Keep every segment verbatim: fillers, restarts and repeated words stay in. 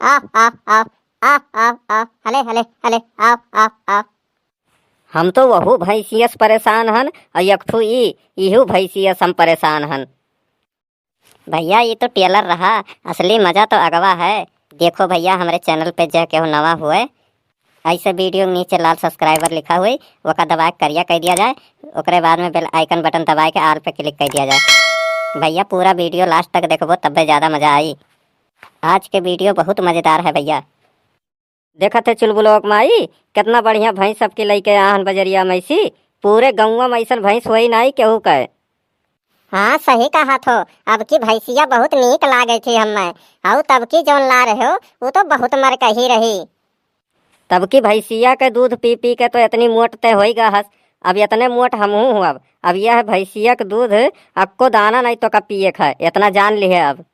आव, आव, आव, आव, आव, आव, हले, हले, हले, आव, आव, आव। हम तो वहू भैंसिया से परेशान हन, और एक ठू ई, इहू भैंसिया से हम परेशान हन। भैया, ई तो trailer रहा, असली मजा तो अगवा है। देखो भैया, हमरे channel पे जे केहू नवा हुए, ऐसे video के नीचे लाल subscriber लिखा हुए, ओका दबाए के करिया कर दिया जाए, ओकरे बाद में bell icon button दबाए के all पे click कर दिया जाए। भैया, पूरा video last तक देखबो, तब्बे ज्यादा मजा आई। आज के video बहुत मजेदार है भैया। देखत है चुलबुलवा के माई, केतना बढ़िया भैंस सबकी लइके आहन बजरिया में से। पूरे गउँवा में अइसन भैंस होई नाई केहू के। हाँ, सही कहत हो, अब की भैंसिया बहुत नीक लागे थी हम्मे। अउ तब की जौन ला रहे हो, उ तो बहुत मरकही रही। तब की भैंसिया के दूध पी पी के तो इतनी मोट ते होई गा हस, अब इतने मोट हमहू हुअब। अब यह भैंसिया के दूध अक्को दाना नहीं तो का पिए खाए, इतना जान लिहे अब।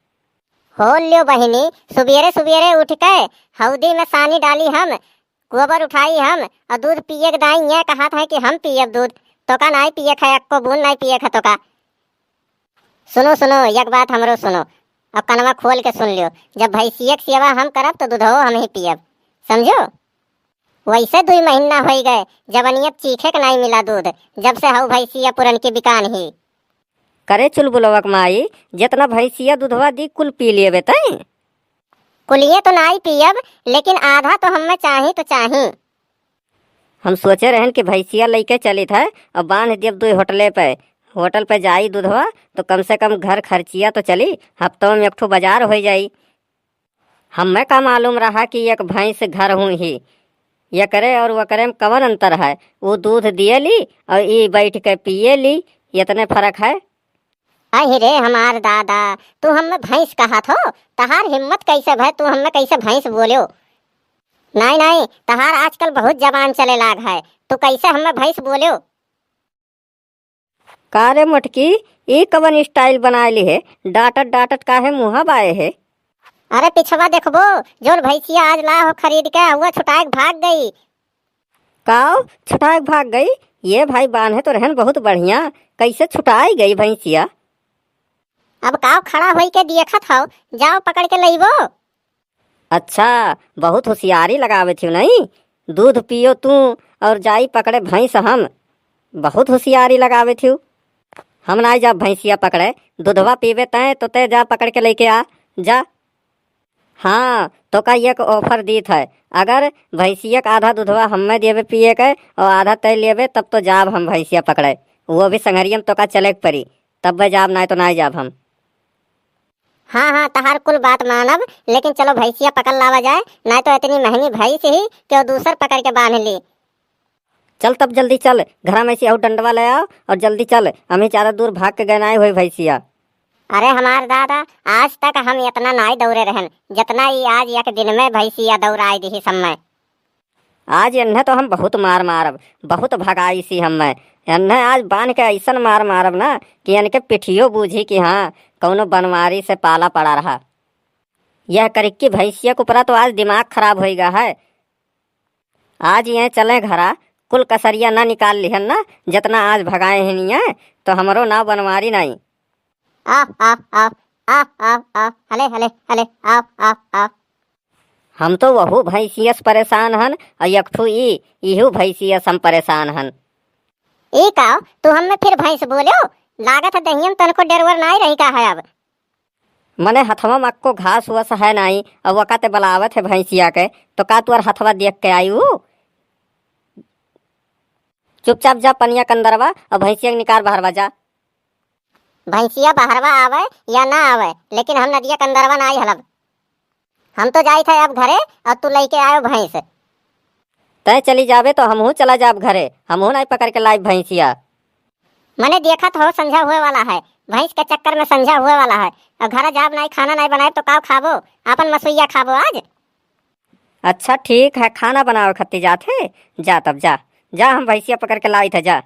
हो ल्यो बहिनी, सुबेरे सुबेरे उठ के हौदी में सानी डाली हम, गोबर उठाई हम, और दूध पिए के दाई ये कहत है कि हम पियब दूध, तोका नाई पिए खाए, अक्को बूंद नाई पिए खा तोका। सुनो, सुनो, एक बात हमरो सुनो, अब कनवा खोल के सुन लियो, जब भैंसिया के सेवा हम करब तो दूधो हम ही पियब, समझो? वैसे दुई महीना होई गए, जवनिया चीखे के नाई मिला दूध, जब से हऊ भैंसिया पुरनकी बिकान ही। करे चुलबुलवा के माई, जितना भैंसिया दूधवा दी, कुल पी लेबे तैं? कुलिये तो नाई पियब, लेकिन आधा तो हम्मे चाही तो चाही। हम सोचे रहन कि भैंसिया लइके चलित है और बांध देब दुई होटले पे। होटल पे जाई दूधवा तो कम से कम घर खर्चिया तो चली, हफ्तों में एक ठो बाजार हो जाई। हम्मे का मालूम रहा कि एक भैंस घर हुई ही, एकरे और ओकरे में कवन अंतर है? वो दूध दिए ली और ई बैठ के पिए ली, इतने फर्क है। अहि रे हमार दादा, तू हम्मे भैंस कहत हो? तहार हिम्मत कैसे भय, तू हम्मे कैसे भैंस बोल्यो? नाई, नाई, तहार आजकल बहुत जबान चले लाग है, तू कैसे हम्मे भैंस बोल्यो? का रे मोटकी, ई कवन style बनाए ली है? डांटत डांटत काहे मुँहा बाए है? अरे पिछवा देखबो, जौन भैंसिया आज ला हो खरीद के, हुआ छुटाए के भाग गई। काओ, छुटाए के भाग गई? ये भाई बान्हे तो रहन बहुत बढ़िया, कैसे छुटाई गई भैंसिया? अब काओ खड़ा होई के देखत हौ, जाओ पकड़ के लइबो। अच्छा, बहुत होशियारी लगावे थिउ नहीं? दूध पियो तू और जाई पकड़े भैंस हम। बहुत होशियारी लगावे थिउ। हम नाई जाब भैंसिया पकड़े, दूधवा पीबे तैं तो तैं जा पकड़ के लेके आ, जा। हाँ, तोका एक offer दीत है, अगर भैंसिया के आधा दूधवा हम्मे देबे पिए के और आधा तैं लेबे तब तो जाब हम भैंसिया पकड़े, वो भी संघरिया में तोका चले के पड़ी, तब जाब, नाई तो नाई जाब हम। हाँ, हाँ, तहार कुल बात मानब, लेकिन चलो भैंसिया पकड़ लावा जाए, नाई तो इतनी महंगी भैंस ही केहू दूसर पकड़ के बांध ली। चल तब जल्दी चल, घरा में से अउ डंडवा ले आओ और जल्दी चल, हम ही ज्यादा दूर भाग के गए नाई होई भैंसिया। अरे हमार दादा, आज तक हम इतना नाई दौड़े रहन, जितना ई आज एक दिन में भैंसिया दौड़ाई दिही सब में। आज एन्हे तो हम बहुत मार मारब, बहुत भगाई सी हम्मे। एन्हे आज बांध के ऐसन मार मारब ना कि इनके पिठियो बूझी कि हाँ, कौनो बनवारी से पाला पड़ा रहा। यह करिक्की भैंसिया के ऊपरा तो आज दिमाग खराब होई गा है। आज ये चले घरा, कुल कसरिया ना निकाल लिहन ना, जितना आज भगाए हैं ये, तो हमरो नाव बनवारी नाई। आव, आव, आव, आव, आव, आव, हले, हले, हले, आव, आव, आव। हम तो वहू भैंसिया से परेशान हन, और एक ठू ई, इहू भैंसिया से हम परेशान हन। ई का, तू हमें फिर भैंस बोल्यो? लागत है दहियन तनको डेरवर नाई रही का है अब। मने हथवा में अक्को घास वस है नाई, और वका ते बलावत है भैंसिया के, तो का तुअर हथवा देख के आई ऊ? चुपचाप जा पनिया के अंदरवा और भैंसिया के निकार बहरवा जा। भैंसिया बहरवा आवे या ना आवे, लेकिन हम नदिया के अंदरवा ना आई हलब। हम तो जाइत है अब घरे, और तू लइके आयो भैंस। तय चली जाबे तो हमहू चला जाब घरे, हमहू नाई पकड़ के लाइब भैंसिया। मने देखत हो संझा हुए वाला है, भैंस के चक्कर में संझा हुए वाला है, और घरे जाब नाई, खाना नाई बनाए तो काव खाबो, आपन मसुइया खाबो आज। अच्छा ठीक है, खाना बनावे खातिर जात है, जा तब जा, जा हम भैंसिया पकड़ के लाइत है, जा।